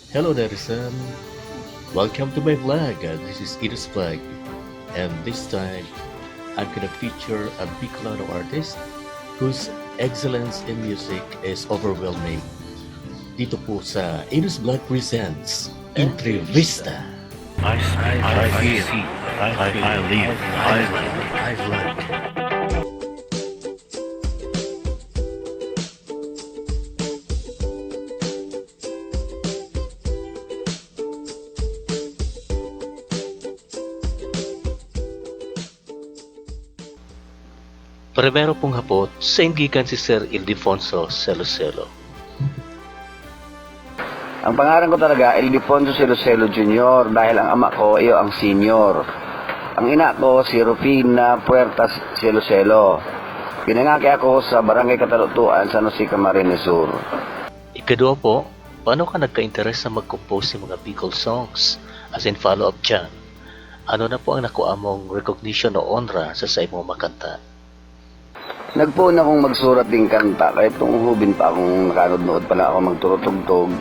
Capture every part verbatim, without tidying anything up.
Hello, netizen. Welcome to my vlog. Uh, this is Ito's Vlog. And this time, I'm gonna feature a Bicolano artist whose excellence in music is overwhelming. Dito po sa Ito's Vlog Presents, Entrevista. I see, I, I feel, I, I, I live, I live, I vlog. Primero pong hapot, sain gikan si Sir Ildefonso Celocelo? Ang pangaran ko talaga, Ildefonso Celocelo Junior, dahil ang ama ko, iyo ang senior. Ang ina ko, si Rufina Puertas Celocelo. Pinangaki ako sa Barangay Katalutuan, San Jose, Camarines Sur. Ikadua po, paano ka nagka-interes na mag-compose ng mga Bicol songs? As in, follow-up dyan, ano na po ang nakuha mong recognition o onra sa saimong mga kanta? Nagpoon akong magsurat ding kanta, kahit nung hubin pa akong nakanuod-nuod pa lang ako magturutugtog.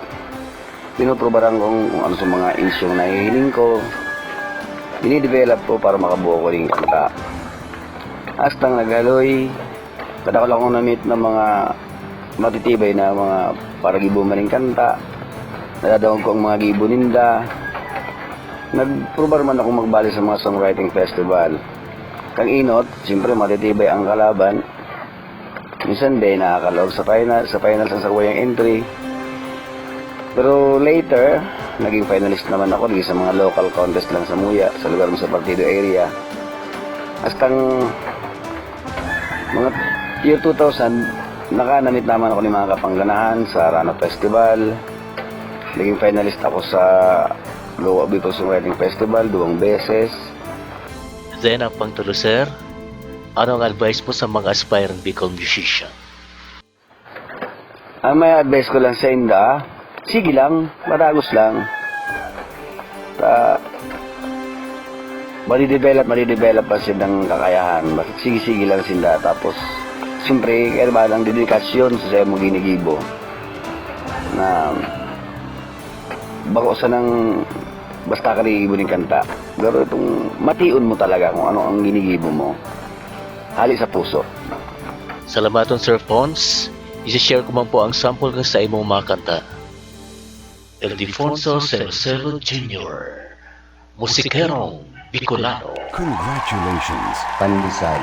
Pinuprubaran kong kung ano sa mga insyong nahihiling ko. Dinidevelop ko para makabuo ko ning kanta. Hastang naghaloy, kadakul akong na-meet na mga matitibay na mga paragibo man ning kanta. Nadadangog ko ang mga gibo ninda. Nagprubar man akong magbali sa mga songwriting festival. Kang inot, siyempre, matitibay ang kalaban. Minsan, di nakakalaog sa final, sa finals ang sakuyang entry. Pero later, naging finalist naman ako, di sa mga local contest lang sa Muya, sa lugar mo sa Partido area. Hastang mga year two thousand, nakanamit naman ako ng mga kapangganahan sa Rano Festival. Naging finalist ako sa Goa Bicol Songwriting Festival, duwang beses. Then, ang pangtulo, sir, ano ang advice mo sa mga aspiring Bicol musician? Ang may advice ko lang sa inda, sige lang, matagos lang. Ta, madidevelop, madidevelop pa sindang kakayahan. Basta sige-sige lang sinda. Tapos, siyempre, kaya ba lang dedikasyon sa sayo mo ginigibo. Na, bako sanang basta ka nag-iibo ning kanta. Pero itong mation mo talaga kung ano ang ginigibo mo. Hali sa puso. Salamaton, Sir Pons. Isi-share ko man po ang sample kan sa imong mga kanta. Ildefonso Celocelo Junior, musikerong Bicolano. Congratulations. Pandesal.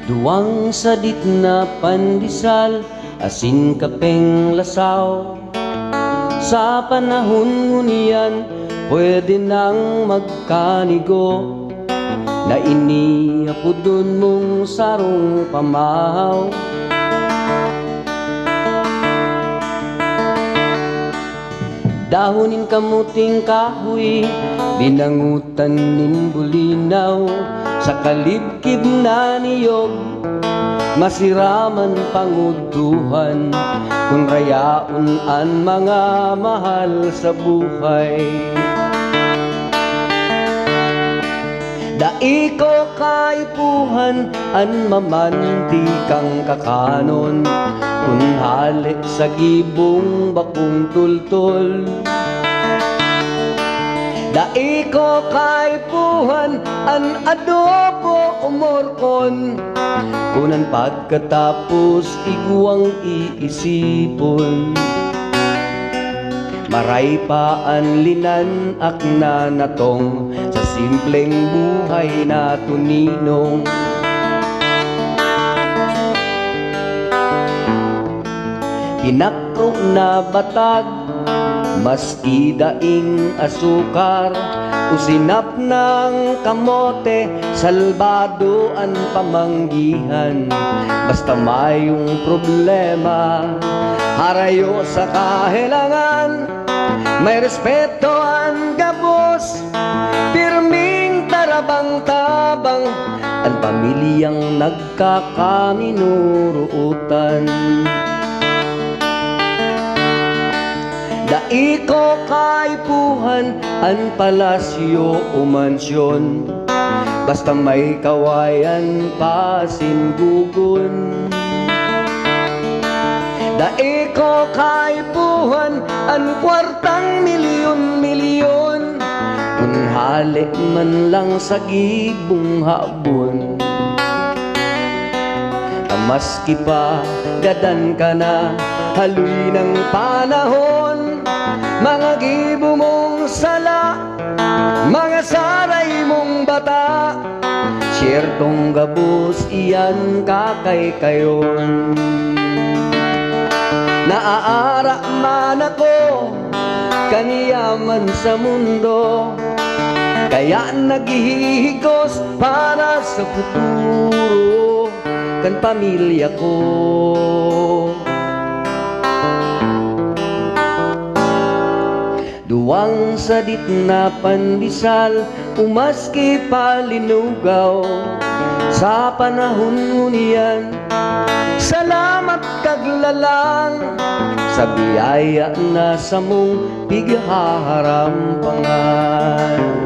Duwang sadit na pandesal, asin kapeng lasaw. Sa panahon ngunyan, pwede nang magkanigo na ini apodon mong sarong pamahaw. Dahon nin kamuting kahoy, binangutan nin bulinaw, sa kalibkib na niyog, masiraman panguduhan, kun rayaon an mga mahal sa buhay. Dai ko kaipuhan an mamantikang kakanon, kun hale sa gibong bakong tultol. Dai ko kaipuhan an adobo o morkon, kun an pagkatapos igwang iisipon. Maray pa an linan-ak na natong sa simpleng buhay na tuninong. Pinakro na batag, maski daing asukar, o sinap ng kamote, salbado an pamanggihan. Basta mayong problema, harayo sa kahelangan, may respeto an gabos, pirming tarabang-tabang an pamilyang nagkakaminorootan. Dai ko kaipuhan an palasyo o mansyon, basta may kawayan pasinggogon. Dai ko kaipuhan an kwartang milyon-milyon, kun hale man lang sa gibong habon. Maski pa gadan ka na, haloy ng panahon, mga gibo mong sala, mga saray mong bata, siyertong gabos iyan kakaykayon. Naaara man ako kan yaman sa mundo, kaya naghihigos para sa futuro kan pamilya ko. Duwang sadit na pandesal o maski pa linugaw sa panahon ngunyan. Salamat kaglalang sa biyaya na samong pighaharampangan.